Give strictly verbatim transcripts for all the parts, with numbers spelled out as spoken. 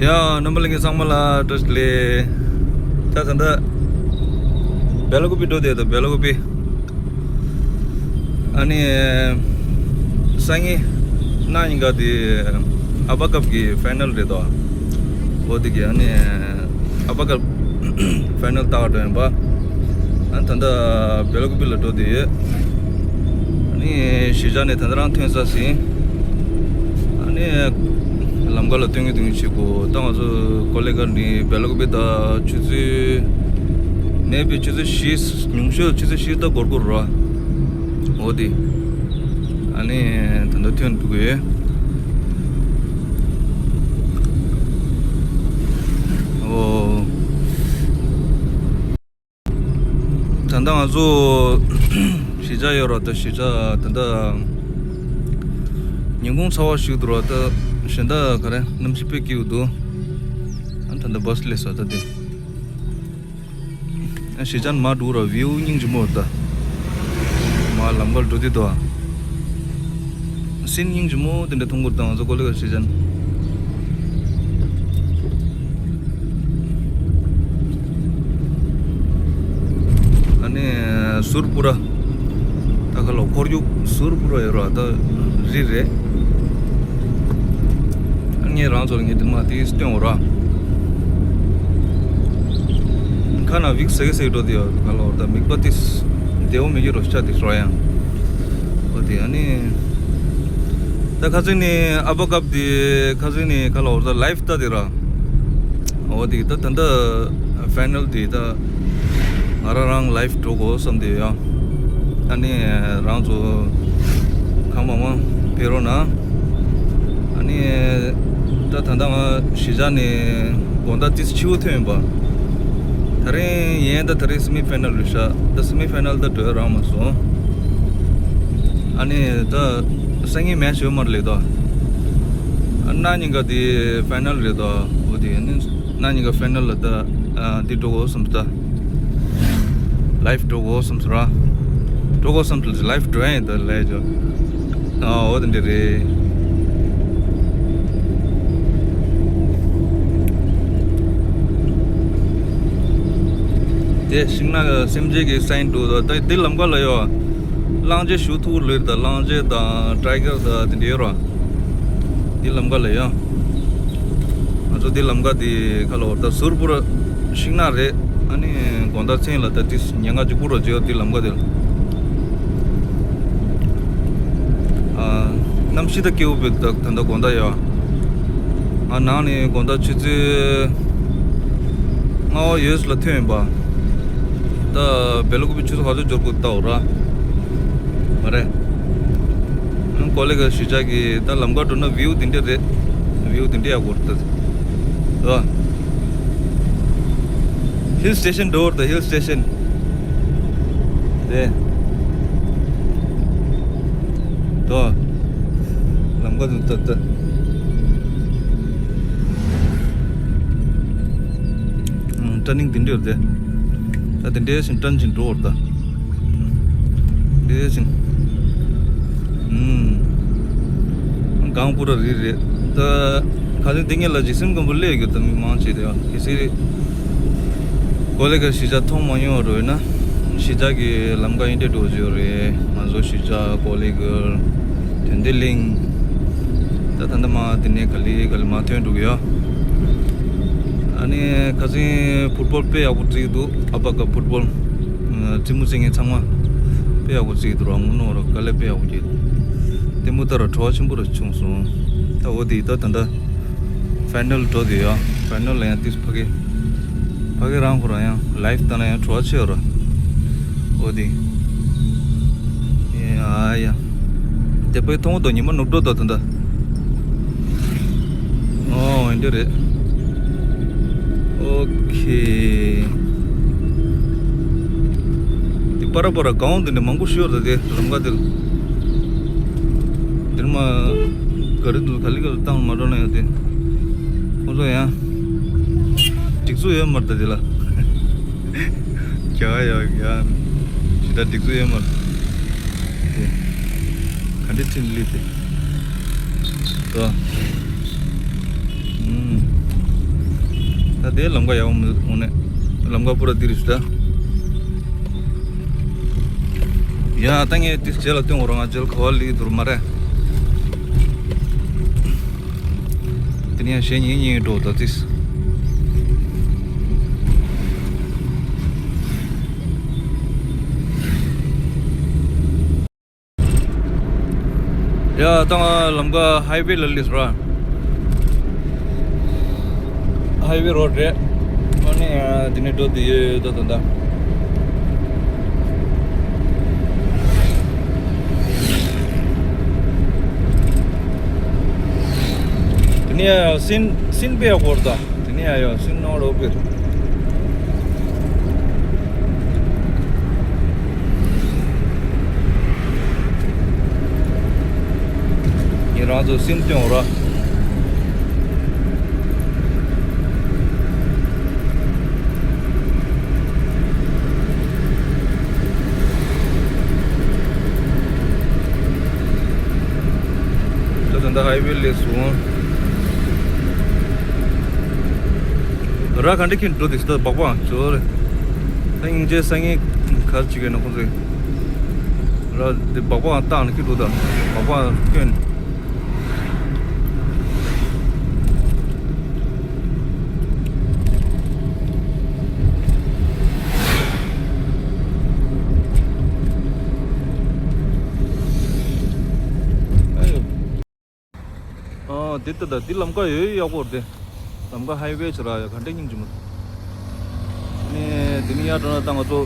ཡ། རྣམ་པ་ལྷན་རྒྱས་ཚང་མ་ལ་བཀྲ་ཤིས་བདེ་ལེགས། ད་ད་ལྟ་སྦེལ་ཀོབ་འགྲོ་བསྡད་འདུག་སྦེལ་ཀོབ། ཨ་ནི་སང་ཉིན་གནངས་ཉིན་ག་དེ་ཨ་པ་ཀབ་ཀྱི་ཕའི་ནལ་རེད་དོ། འོ་དེ་གི་ཨ་ནི་ཨ་པ་ཀབ་ཕའི་ནལ་ལྟ་ག་འགྲོ་ཡིན་པ། ཨ་ནི་ད་ལྟ་སྦེལ་ཀོབ་ལ་འགྲོ་བསྡད་ཡོད། ཨ་ནི་གཞིས་ཆགས་ནས་ད་ལྟ་རང་ཐོན་ས་ཟིན། ཨ་ནི་ལམ་ཁ་ལ་སྟོན་གི་སྟོན་གི་བྱེད་དགོས། ད་ང་ཚོ་ཀོ་ལི་གྷལ་ནས་སྦེལ་ཀོབ་ད་ཆུ་ཚོད་ནས་པའི་ཆུ་ཚོད་བཞི་ཉུང་ཤོས་ཆུ་ཚོད་བཞི་ད་འགོར་འགོར་ར། འོ་དེ། ཨ་ནི་ད་ལྟ་ཐོན་འདུག་གས། འོ། ད་ལྟ་ང་ཚོ་གཞིས་ཆགས་ཡོད་ར། ད་གཞིས་ཆགས་ད་ལྟ་ཉིན་གུང་ཚ་བ་ཞིག་འདུག་ར། ད་གཞན་དག་ག་རེ་གནམ་གཤིས་དཔེ་སྐྱིད་པོ་འདུག་ཨ་ད་ལྟ་བྷ་སི་སླེབས་སོང་ད་དེ། ཨ་གཞིས་ཆགས་ནས་མར་འགྲོ་ར། བིའུ་སྙིང་རྗེ་མོ་ད། མར་ལམ་ཁར་འགྲོ་དུས་དོ། སིན་སྙིང་རྗེ་མོ་དེ་འདྲ་མཐོང་གི་འདུག་ད་ང་ཚོ་ཀོ་ལི་གྷལ་གཞིས་ཆགས་ནས། ཨ་ནི་ཟུར་པུ་ར། ད་ག་ལོ་ཁོར་ཡུག་ཟུར་པུ་ར་ཡོད་ར། ད་རི་རེད། ཨ་ངས་རང་ཚོ་ལ་ངས་དེ་མ་དེ་སྟོན་འོ་ར། ཁ་ན་བིག་སེ་གེ་སེ་འགྲོ་དེ་ཡོད་ག་ལོ། ད་མིག་པ་དེ་བདེ་བོ་མི་དགོས་རོ་ཤ་དེ་ཤོ་ཡང་། འོ་དེ་ཨ་ནི་ད་ཁ་སང་ནི་ཨ་པ་ཀབ་དེ་ཁ་སང་ནི་ག་ལོ་ད་ལའིབ་ལྟ་དེ་ར། འོ་དེ་ད་ད་ད་ཕའི་ནལ་དེ་ད་ང་རང་རང་ལའིབ་འགྲོ་དགོས་བསམ་དེ་ཡོད། ཨ་ནི་རང་ཚོ་གང་མང་མང་ཕེབས་རོགས་གནང་། ཨ་ནི་ད་ད་ལྟ་ང་གཞིས་ཆགས་ནས་དགོང་དག་ཏིས་ཕྱི་པོ་ཐོན་ཡིན་པ། ད་རིང་ཡན་ད་ད་རིང་སི་མི་ཕའི་ནལ་རེད་ཤག་ད་སི་མི་ཕའི་ནལ་ད་འགྲོ་ཡ་རག་མ་སོང་། ཨ་ནི་ད་སང་ཉིན་མེ་ཆི་ཡོད་མ་རེད་ལེ་ད། ཨ་གནངས་ཉིན་ག་དེ་ཕའི་ནལ་རེད་ད། འོ་དེ་ཨ་ནི་གནངས་ཉིན་ག་ཕའི་ནལ་ལ་ད་ཨ་དེ་འགྲོ་དགོས་བསམ་ད། ལའིབ་འགྲོ་དགོས་བསམ་སོང་ར། འགྲོ་དགོས་བསམ་སོང་ལའིབ་འགྲོ་ཡ་ཡིན་ད་ལས་ཅོ། ཨ་འོ་དེ་འདྲ་རེད། དེ་ཤིང་ནགས་སེམས་ཅན་གྱི་སའིན་འདུག་ད། དེ་ལམ་ཁ་ལ་ཡོད། གླང་ཆེན་ཞུ་ཐུག་ལོས་ད། གླང་ཆེན་དང་ཊའི་གར་དང་དེ་འདྲ་ཡོད་ར། འདི་ལམ་ཁ་ལ་ཡོད། ང་ཚོ་འདི་ལམ་ཁ་འདི་ཁ་ལ་འོར་ད་ཟུར་པོ་ར་ཤིང་ནགས་རེད། ཨ་ནི་དགོང་དག་མཚན་ལ་ད་ཏིས་ཉལ་ཁ་གཅིག་པུ་ར་བརྗེ་འདི་ལམ་ཁ་འདི་ལ། ཨ་གནམ་གཤིས་ད་སྐྱིད་པོ་བོད་ད་ད་ད་དགོང་དག་ཡོད། ང་ནང་ནས་དགོང་དག་ཆུ་ཚོད་ལྔ་པ་ཡོལ་ལ་ཐོན་ཡིན་པ། ད་སྦེལ་ཀོབ་ཆུ་ཚོད་ག་ཚོད་འབྱོར་དགོས་ལྟ་འོ་ར། མ་རེད། ཀོ་ལི་གྷལ་གཞིས་ཆགས་ཀྱི་ད་ལམ་ཁ་འགྲོ་ན་བིའུ་དེ་འདྲ་རེད། བིའུ་དེ་འདྲ་ཡག་པོ་རེད་ད། ཨ། ཧིལ་སི་ཊེ་ཤན་འགྲོ་བར་ད་ཧིལ་སི་ཊེ་ཤན། དེ། ད། ལམ་ཁ་དུ་ད་ད། ཨུམ། ཊར་ནིང་དེ་འདྲ་ཡོད་དེ། ད་དེ་འདྲའི་ཞིང་ཊརན་ཞིང་འགྲོ་བར་ད། དེ་འདྲའི་ཞིང་། ཨུམ། གངས་པུ་ར་རི་རེད། ད་ཁ་སང་དེ་ངེད་ལ་ཇི་སིམ་གོམ་པོ་སླེབས་ཡོད་ད་མི་མང་ཆེ་དེ་ཡང་གལ་སྲིད་ཀོ་ལི་གྷལ་གཞིས་ཆགས་མཐོང་མ་མྱོང་བ་རོ་ཡོད་ན། གཞིས་ཆགས་ཀྱི་ལམ་ཁ་ཨིན་ཏེ་འགྲོ་བརྗོད་རེད། ང་ཚོ་གཞིས་ཆགས་ཀོ་ལི་གྷལ་དོན་ལྡན་གླིང་། ད་ད་ལྟ་མ་དེ་ནས་ག་ལེ་ག་ལེ་མ་ཐོན་འགྲོ་གི་ཡོད། ཨ་ནི་ཁ་སང་ཕུཊ་བོལ་དཔེ་ཡག་པོ་རྩེད་འདུག་ཨ་པ་ཀ་ཕུཊ་བོལ། ཨ་རྩེད་མོ་རྩེད་མཁན་ཚང་མ་དཔེ་ཡག་པོ་རྩེད་འདུག་ར་ངོ་ནོར་དཀའ་ལས་དཔེ་ཡག་པོ་བྱས། ལྟད་མོ་ལྟ་ར་བྲོ་བ་ཆེན་པོ་ར་བྱུང་སོང་། ད་འོ་དེ་ད་ད་ད། ཕའི་ནལ་འགྲོ་དེ་ཡ། ཕའི་ནལ་ལ་ཡང་ཏིས་ཕ་གི། ཕ་གི་རང་ཁོ་རང་ཡང་ལའིབ་ལྟ་ན་ཡང་བྲོ་བ་ཆེ་ར། འོ་དེ། ཡ་ཡ། དེ་ཕ་གི་མཐོང་དོ་ཉི་མ་ནུབ་འགྲོ་དོ་ད་ད། ཨོ་འདི་རེད། ཨོ་ཁེ། དེ་པ་ར་པ་ར་གའོན་དེ་འདྲ་མང་པོ་ཤོར་ད་དེ་ལམ་ཁ་དེ། དེར་མ་ག་རེ་འདུག་ག་ལི་ག་ལི་བཏང་མ་འགྲོ་ན་ཡང་དེ། ཁོང་ཚོ་ཡང་སྒྲིག་འཛུགས་ཡོད་མ་རེད་ད་དེ་ལ། རྒྱ་ཡ་རྒྱ་ཇི་ལྟར་སྒྲིག་འཛུགས་ཡོད་མ་རེད་དེ། ག་འདྲ་ཕྱིན་ལི་དེ། ད། ཨུམ། ད་དེ་ལམ་ཁ་ཡག་པོ་མི་འདུག་དངོས་གནས། ལམ་ཁ་པུ་ར་འདི་རེད་ཤག་ད། ཡ་ད་ངས་དེ་རྗེས་ལ་སྟོན་འོ་རང་ང་རྗེས་ལ་ག་བ་ལི་དུར་མ་རེད། དེ་ནས་ཡང་གཞས་ཉན་ཉན་འགྲོ་ད་ཙིས། ཡ་ད་ང་ལམ་ཁ་ཧའི་ཝེ་ལ་སླེབས་ར། ཧའི་ཝེ་རོ་ཌི་རེད། ཨ་ནི་དེ་ནས་འགྲོ་དེ་ཡོད་ད་ད་ད། དེ་ནས་སིན་སིན་པེ་ཡ་གོར་ད། དེ་ནས་ཡ་ཡ་སིན་ནོ་རོ་པེར། ངས་རང་ཚོ་སིན་སྟོན་འོ་ར། ད་ད་ད་ཧའི་ཝེ་སླེབས་སོང་། ར་ག་འདྲ་ཁྱེར་འགྲོ་དེ་ད་སྦག་སྦག་ཅོ་རེད། ད་སྙིང་རྗེ་སང་ཉིན་ག་ཅིག་ཡོད་ན་ཁོང་ཚོས་ར་དེ་སྦག་སྦག་བཏང་ནས་ཁྱེར་འགྲོ་ད་སྦག་སྦག་སྐྱོན། ཨ་ཡོ། ཨ་འདི་ལྟ་ད་འདི་ལམ་ཁ་ཡོད་ཡག་པོ་རེད། ལམ་ཁ་ཧའི་ཝེ་ཆ་ར་ཡ་ག་འདྲ་སྙིང་རྗེ་མོ། ནས་འདི་ནས་ཡར་འགྲོ་ན་ད་ང་ཚོ་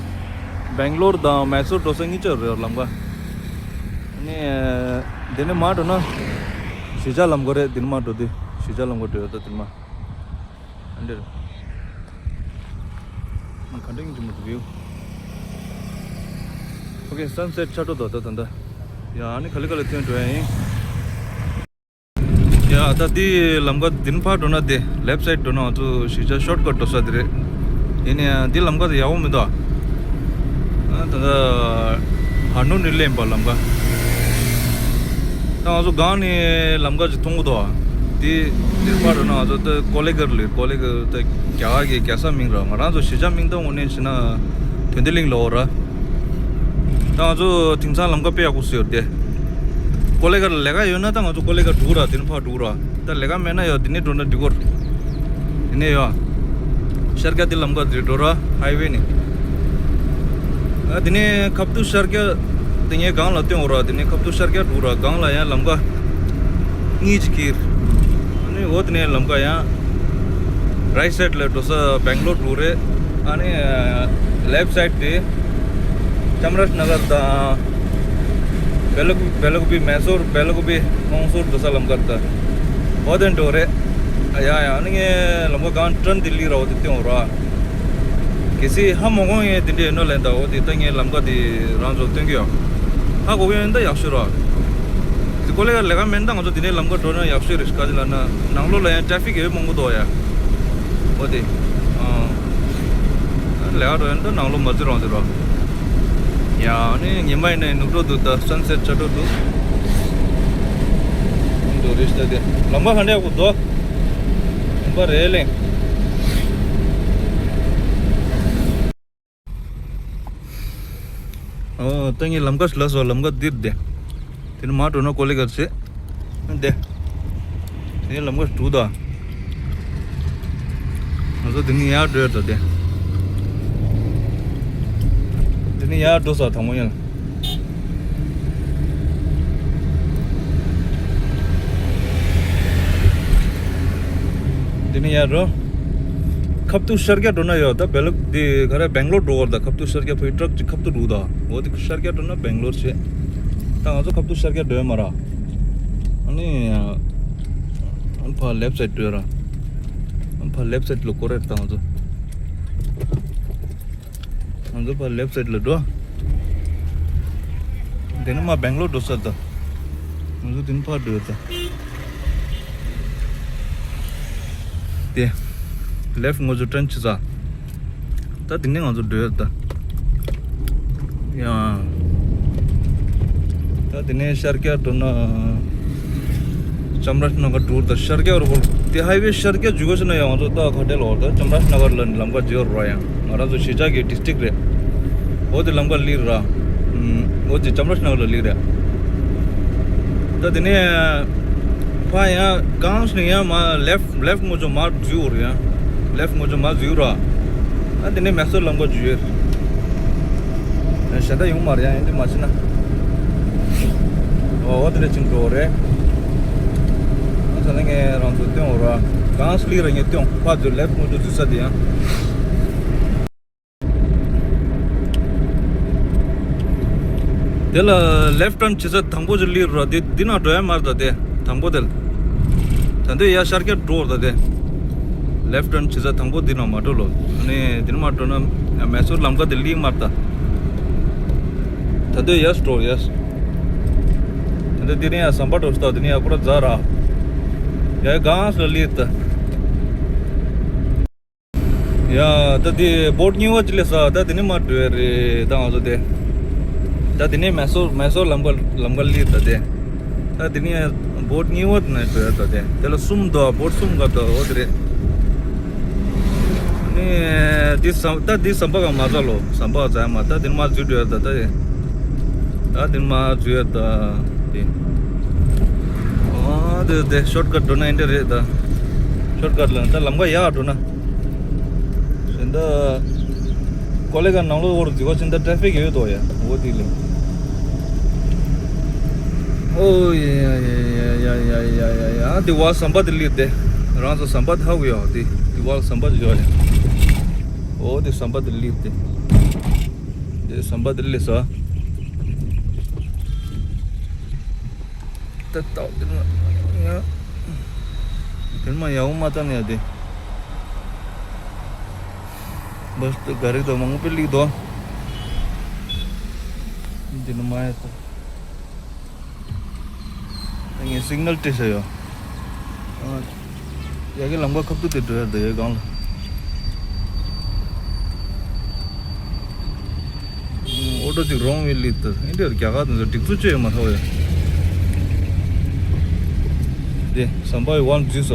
སྦེང་ལོར་དང་མེ་སོར་འགྲོ་ས་གཉིས་ཆ་རེད་ལམ་ཁ། ནས་འདི་ནས་མར་འགྲོ་ན་གཞིས་ཆགས་ལམ་ཁ་རེད། འདི་ནས་མར་འགྲོ་དུས་གཞིས་ཆགས་ལམ་ཁ་འགྲོ་ཡོད་ད་འདི་ནས་མར། ཨ་འདིར། ཨ་ག་འདྲ་ཡིན་གྱི་མི་འདུག་ཡོ། ཨོ་ཁེ་སན་སེཊ་ཆགས་འགྲོ་འདུག་ད་ད་ད། ཡ་ཨ་ནི་ག་ལེ་ག་ལེ་ཐོན་འགྲོ་ཡ་ཡིན། ཡ་ད་འདི་ལམ་ཁ་འདི་ནས་ཕར་འགྲོ་ན་དེ་ལེབ་སའིད་འགྲོ་ན་ང་ཚོ་གཞིས་ཆགས་ཤོར་ཀཊ་འགྲོ་ས་དེ་རེད། ཡིན་ནའི་འདི་ལམ་ཁ་དེ་ཡག་པོ་མི་འདུག་ཨ། ད་ད་ཧ་ནོ་ནས་སླེབས་པ་ལམ་ཁ། ད་ང་ཚོ་སྒང་ནས་ལམ་ཁ་ཅིག་མཐོང་གི་འདུག་ཨ། དེ་དེར་ཕར་འགྲོ་ན་ང་ཚོ་ད་ཀོ་ལེ་གར་ལ་ཀོ་ལེ་གར་ད་རྒྱ་གར་གྱི་རྒྱལ་ས་མིང་ར། ང་རང་ཚོ་གཞིས་ཆགས་མིང་ད་དངོས་གནས་བྱས་ན་དོན་ལྡན་གླིང་ལ་འོ་ར། ད་ང་ཚོ་དེང་སང་ལམ་ཁ་དཔེ་ཡག་པོ་བཟོས་ཡོད་དེ། ཀོ་ལེ་གར་ལ་ལས་ཀ་ཡོད་ན་ད་ང་ཚོ་ཀོ་ལེ་གར་འགྲོ་གི་ར། དེ་ནས་ཕར་འགྲོ་གི་ར། ད་ལས་ཀ་མེད་ན་ཡ་དེ་ནས་འགྲོ་ན་འགྲིག་གོ། དེ་ནས་ཡ་ཤར་རྒྱག་དེ་ལམ་ཁ་དེ་འགྲོ་ར་ཧའི་ཝེ་ནས། ཨ་དེ་ནས་ཁབ་ཏུ་ཤར་རྒྱག་དེ་ངས་སྒང་ལ་སྟོན་འོ་ར། དེ་ནས་ཁབ་ཏུ་ཤར་རྒྱག་འགྲོ་ར། སྒང་ལ་ཡང་ལམ་ཁ་གཉིས་ཅིག་ཁྱེར། ཨ་ནི་འོ་དེ་ནས་ལམ་ཁ་ཡང་རའིཊ་སའིཌ་ལ་འགྲོ་ས་སྦེང་ལོར་འགྲོ་རེད། ཨ་ནི་ལེབ་སའིཌ་དེ་ཅམ་རཱཇ་ནགར་དང་བེ་ལ་ཀུ་བེ་ལ་ཀུ་པི་མེ་སོར་བེ་ལ་ཀུ་པི་ཧོང་སོར་འགྲོ་ས་ལམ་ཁར་ད་འོ་དེ་འགྲོ་རེད། ཨ་ཡ་ཡ་ཨ་ནི་ངས་ལམ་ཁ་སྒང་ཏྲན་དི་ལི་ར་འོ་དེ་སྟོན་འོ་ར། གལ་སྲིད་ཧ་མ་གོ་ཡས་དེ་འདྲས་ཡོད་ན་ལན་ད་འོ་དེ་ད་ངས་ལམ་ཁ་དེ་རང་ཚོ་སྟོན་གི་ཡོད། ཧ་གོ་གི་ཡོད་ན་ད་ཡག་ཤོས་ར། དེ་ཀོ་ལེ་གར་ལས་ཀ་མེད་ན་ད་ང་ཚོ་དེ་ནས་ལམ་ཁ་འགྲོ་ན་ཡག་ཤོས་རེད། ག་ཅི་ལབ་ན་ནང་ལོགས་ལ་ཡང་ཊེ་ཕིག་ཡོད་མང་པོ་འདུག་ཡ། འོ་དེ། ཨ། ལས་ཀ་འགྲོ་ཡོད་ན་ད་ནང་ལོགས་མ་འཛུལ་རང་འཛུལ་ར། ཡ་ཨ་ནི་ཉི་མ་ཡིན་ནའི་ནུབ་འགྲོ་འདུག་ད་སན་སེཊ་ཆགས་འགྲོ་འདུག་འགྲོ་རེད་ཤག་དེ་ལམ་ཁ་ག་འདྲ་ཡག་པོ་འདུག་ལམ་ཁ་རེད་ལེ། ཨོ་ད་ངས་ལམ་ཁ་ཞིག་ལབ་སོང་། ལམ་ཁ་འདིར་བསྡད། དེ་ནས་མར་འགྲོ་ན་ཀོ་ལེ་གར་བྱེད། འདི། དེ་ནས་ལམ་ཁ་དྲུག་དང་། ང་ཚོ་དེ་ནས་ཡར་འགྲོ་ཡ་ད་དེ། དེ་ནས་ཡར་འགྲོ་ས་དང་པོ་ཡིན། དེ་ནས་ཡར་འགྲོ། ཁབ་ཏུ་ཤར་རྒྱག་འགྲོ་ན་ཡོད་ད་བེ་ལ་དེ་ག་རེ་སྦེང་ལོར་འགྲོ་བར་ད་ཁབ་ཏུ་ཤར་རྒྱག་ཕ་གི་ཊྲག་ཅིག་ཁབ་ཏུ་འགྲོ་ད། འོ་དེ་ཤར་རྒྱག་འགྲོ་ན་སྦེང་ལོར་བྱེད། ད་ང་ཚོ་ཁབ་ཏུ་ཤར་རྒྱག་འགྲོ་ཡ་མ་ར། ཨ་ནི། ཨ་ཕ་ལེབ་སའིཌ་འགྲོ་ཡ་ར། ཨ་ཕ་ལེབ་སའིཌ་ལ་ཀོ་རེད་ད་ང་ཚོ། ང་ཚོ་ཕར་ལེབ་སའིཌ་ལ་འགྲོ། དེ་ནས་མར་སྦེང་ལོར་འགྲོ་ས་ད། ང་ཚོ་དེ་ནས་ཕར་འགྲོ་ཡ་ད། དེ། ལེབ་ང་ཚོ་ཊརན་བྱེད་ས། ད་དེ་ནས་ང་ཚོ་འགྲོ་ཡ་ད། ཡ། ད་དེ་ནས་ཤར་རྒྱག་འགྲོ་ན། ཅམ་ར་ཤི་ན་གར་འགྲོ་ད་ཤར་རྒྱག་རུ་བོར་དེ་ཧའི་ཝེ་ཤར་རྒྱག་འཇུག་གོ་ཤི་ན་ཡང་ང་ཚོ་ད་ཁ་ཏེ་ལོ་ད་ཅམ་ར་ཤི་ན་གར་ལ་ལམ་ཁ་འཇིག་རུ་ར་ཡང་ང་རང་ཚོ་གཞིས་ཆགས་ཀྱི་ཌིས་ཊིག་རེད། འོ་དེ་ལམ་ཁ་ལིར་ར། འོ་དེ་ཅམ་ར་ཤི་ན་གར་ལ་ལིར་རེད། ད་དེ་ནས་ཕ་ཡང་གང་ཤི་ན་ཡང་མ་ལེཕ་ལེཕ་ངོ་ཅོ་མ་འཇུག་རུ་ཡང་ལེཕ་ངོ་ཅོ་མ་འཇུག་ར། ཨ་དེ་ནས་མེ་སོར་ལམ་ཁ་འཇུག་ཡོད། གཞན་དག་ཡོང་མ་རེད་ཡང་ཡིན་དུས་མ་ཕྱིན་ན། འོ་འོ་དེ་འདྲ་ཅིག་འགྲོ་རེད། ཨ་ད་ནི་ངས་རང་ཚོ་སྟོན་འོ་ར། གང་སླི་ར་ངས་སྟོན་ཕ་ཚོས་ལེབ་ངོ་ཚོ་འཛུལ་ས་དེ་ཡང་། དེ་ལ་ལེབ་ཊརན་བྱེད་ས་དང་པོ་ཅིག་སླི་ར་དེ་འདི་ན་འགྲོ་ཡ་མ་རེད་ད་དེ། དང་པོ་དེ་ལ། ད་འདོད་ཡ་ཤར་རྒྱག་འགྲོ་བར་ད་དེ། ལེབ་ཊརན་བྱེད་ས་དང་པོ་འདི་ན་མ་འགྲོ་ལོ། ཨ་ནི་འདི་ན་མ་འགྲོ་ན་མེ་སོར་ལམ་ཁ་དེ་ལིང་མ་ད། ད་འདོད་ཡ་སྤྲོ་ཡ། ད་འདོད་འདི་ནས་ཡ་ཟམ་པ་འགྲོ་སྟ་འདི་ནས་ཡ་པུ་ར་ཛ་ར། ཡ་གང་སོ་ལི་ད། ཡ་ད་དེ་བོཊ་གཉིས་པ་ཅི་ལས་ས་ད་དེ་ནས་མ་འགྲོ་ཡ་རེད་ད་ང་ཚོ་དེ། ད་དེ་ནས་མེ་སོར་མེ་སོར་ལམ་ཁ་ལམ་ཁ་ལིང་ད་དེ། ད་དེ་ནས་བོཊ་གཉིས་པ་ནས་འགྲོ་ཡ་ད་དེ། དེ་ལ་གསུམ་འདུག་བོཊ་གསུམ་ག་འདུག་འོ་དེ་རེད། ནས་འདི་ཟམ་ད་འདི་ཟམ་པ་ག་མ་ཚ་ལོ། ཟམ་པ་ག་ཚ་ཡ་མ་ད་དེ་ནས་མ་འཛུལ་འགྲོ་ཡ་ད་ད་དེ། ད་དེ་ནས་མ་འཛུལ་ཡ་ད་དེ། ཨ་དེ་དེ་ཤོཊ་ཀཊ་འགྲོ་ན་ཡིན་འདྲ་རེད་ད། ཤོཊ་ཀཊ་ལ་ད་ལམ་ཁ་ཡག་འགྲོ་ན། ཤིན་ད། ཀོ་ལེ་ག་ནང་ལོགས་འོར་འཛུལ་བ་ཕྱིན་ད་ཊ་ཕིག་ཡོད་དོ་ཡ། འོ་དེ་ལས། ཨོ་ཡ་ཡ་ཡ་ཡ། དེ་བ་ཟམ་པ་དེ་ལིར་དེ། རང་ཚོ་ཟམ་པ་ཧ་གོ་ཡ་དེ། དེ་བ་ཟམ་པ་དེ་ཡོད་ཡ། འོ་དེ་ཟམ་པ་དེ་ལིར་དེ། དེ་ཟམ་པ་དེ་ལིར་ས། ད་ཏོག་དེ་ང་ང་དེ་མ་ཡག་པོ་མ་བཏང་ཡ་དེ། བས་ད་ག་རེ་ད་མང་པོ་ལིག་དོ། འདི་ནི་མ་ཡ་ད། ངས་སིག་ནལ་སྤྲད་ས་ཡོད། ཡ་གི་ལམ་ཁ་ཁབ་ཏུ་དེ་འགྲོ་ཡ་ད་ཡ་གང་ལ། ཨོ་ཊོ་ཅིག་རོང་བའི་ལི་ཏི་ཨིན་ཌི་ཡར་རྒྱ་གར་དུ་སྒྲིག་འཛུགས་བཅོས་ཡོད་མ་ཐོག་ཡོད། དེ་ཟམ་པའི་ཝན་ཇུ་ས་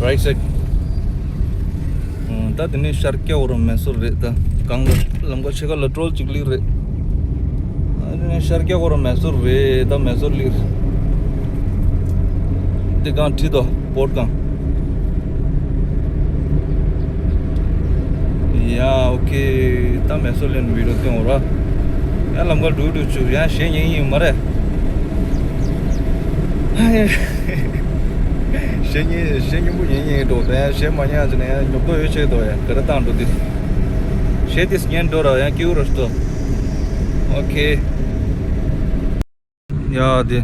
རའིཊ་སའིཌ། ད་དེ་ནས་ཤར་སྐྱ་བོ་ར་མེ་སོར་རེད་ད། གང་ལ་ལམ་ཁ་ཕྱེད་ཀ་ལ་ཊོལ་གཅིག་ལིག་རེད། ཨ་ནི་ཤར་སྐྱ་བོ་ར་མེ་སོར་རེད་ད་མེ་སོར་ལིག་རེད། དེ་གང་བྲིས་དོ་བོཊ་གང་། ཡ་ཨོ་ཁེ། ད་མེ་སོར་ལེན་བི་ཌིའོ་སྟོན་འོ་ར། ཡ་ལམ་ཁ་འགྲུག་འགྲུག་བཅུག་ཡ་གཞས་ཉན་ཡིན་མ་རེད། གཞས་ཉན་གཞས་ཉན་པོ་ཉན་ཉན་འགྲོ་ད་ཡ་གཞས་མ་ཉན་ཅི་ན་ཡ་ཉོབ་ཏོ་ཡོད་ཆེད་དོ་ཡ་ག་རེ་བཏང་འགྲོ་འདི། གཞས་དེ་ཉན་འགྲོ་ར་ཡ་ཀེའུ་ར་སྟོ། ཨོ་ཁེ། ཡ་དེ།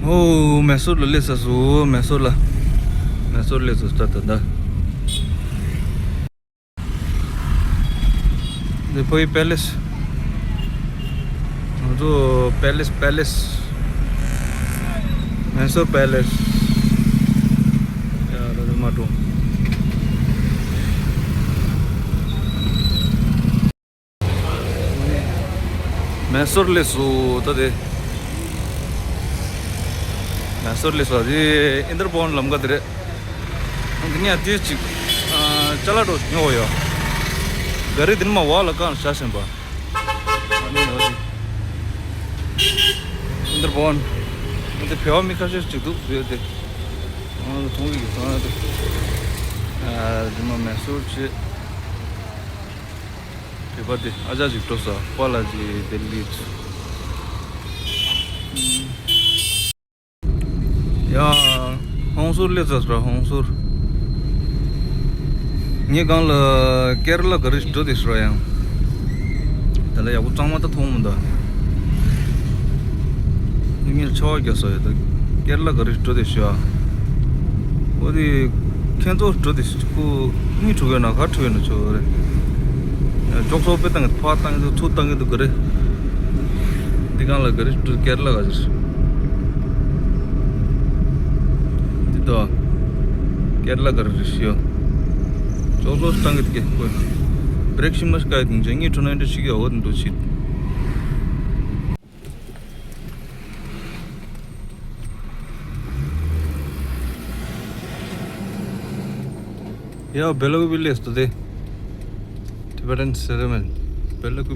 ཨོ་མེ་སོར་ལ་སླེབས་ས་སོ་མེ་སོར་ལ། མེ་སོར་སླེབས་ས་ད་ད་ད། འདི་ཕོ་ཡི་པེ་ལེ་སི། ང་ཚོ་པེ་ལེ་སི་པེ་ལེ་སི། མེ་སོར་པེ་ལེ་སི། ཡ་ད་དེ་མ་འགྲོ། མེ་སོར་སླེབས་སོ་ད་དེ། མེ་སོར་སླེབས་སོ་དེ་ཨིན་དར་བྷོན་ལམ་ཁ་དེ་རེད། འདི་ནས་དེ་ཅིག་ཅ་ལག་འགྲོ་ཉོ་ཡོད། ག་རེ་འདི་ནས་མ་བ་ལ་གང་བཞག་བཞིན་པ། ཨ་ནི་ཡོད་དེ། ཨིན་དར་བྷོན། འདི་བེ་བ་མི་ཁ་ཤས་ཅིག་འདུག་ཡོད་དེ། ཨ་མཐོང་གི་ཡོད་ཨ་དེ། ཨ་འདི་མ་མེ་སོར་ཆེ། བོད་པ་དེ་ཨ་ཅག་ཅིག་འགྲོ་ས་པ་ལ་ཅིག་དེ་ལི་ཡ་ཧོང་སོར་སླེབས་ཚར་སོང་ཧོང་སོར། ངས་གང་ལ་ཀེར་ལ་ག་རེ་འགྲོ་དེ་སོ་ཡང་། དེ་ལ་ཡག་པོ་གཙང་མ་ད་མཐོང་མི་འདུག་ངས་ཆ་བ་རྒྱག་སོ་ཡོད་ད། ཀེར་ལ་ག་རེ་འགྲོ་དེ་ཤོད་ཨ། འོ་དེ། ཁྱེད་ཚོ་འགྲོ་དེ་ཤོད་ཁོ་གཉིད་འགྲོ་གི་ན་ག་འགྲོ་ཡོད་ན་ཆོག་རེད། ཅོག་ཚོགས་དཔེ་བཏང་གི་ཕར་བཏང་གི་འདུག་ཚུར་བཏང་གི་འདུག་ག་རེ། འདི་གང་ལ་ག་རེ་འགྲོ་ཀེར་ལ་ག་རེ། འདི་དོ། ཀེར་ལ་ག་རེ་རེད་ཤོད། ཅོག་ཚོགས་བཏང་གི་འདུག་ག་ཁོ། བྷི་རེག་ཤི་མ་ཤི་ཀ་ཡི་དུང་ཅན་གཉིད་འགྲོ་ན་འདྲ་ཞིག་ཡོད་འོ་དེ་འགྲོ་ཤིག Yeah, Belagu village today. Tibetan ceremony. Belagu.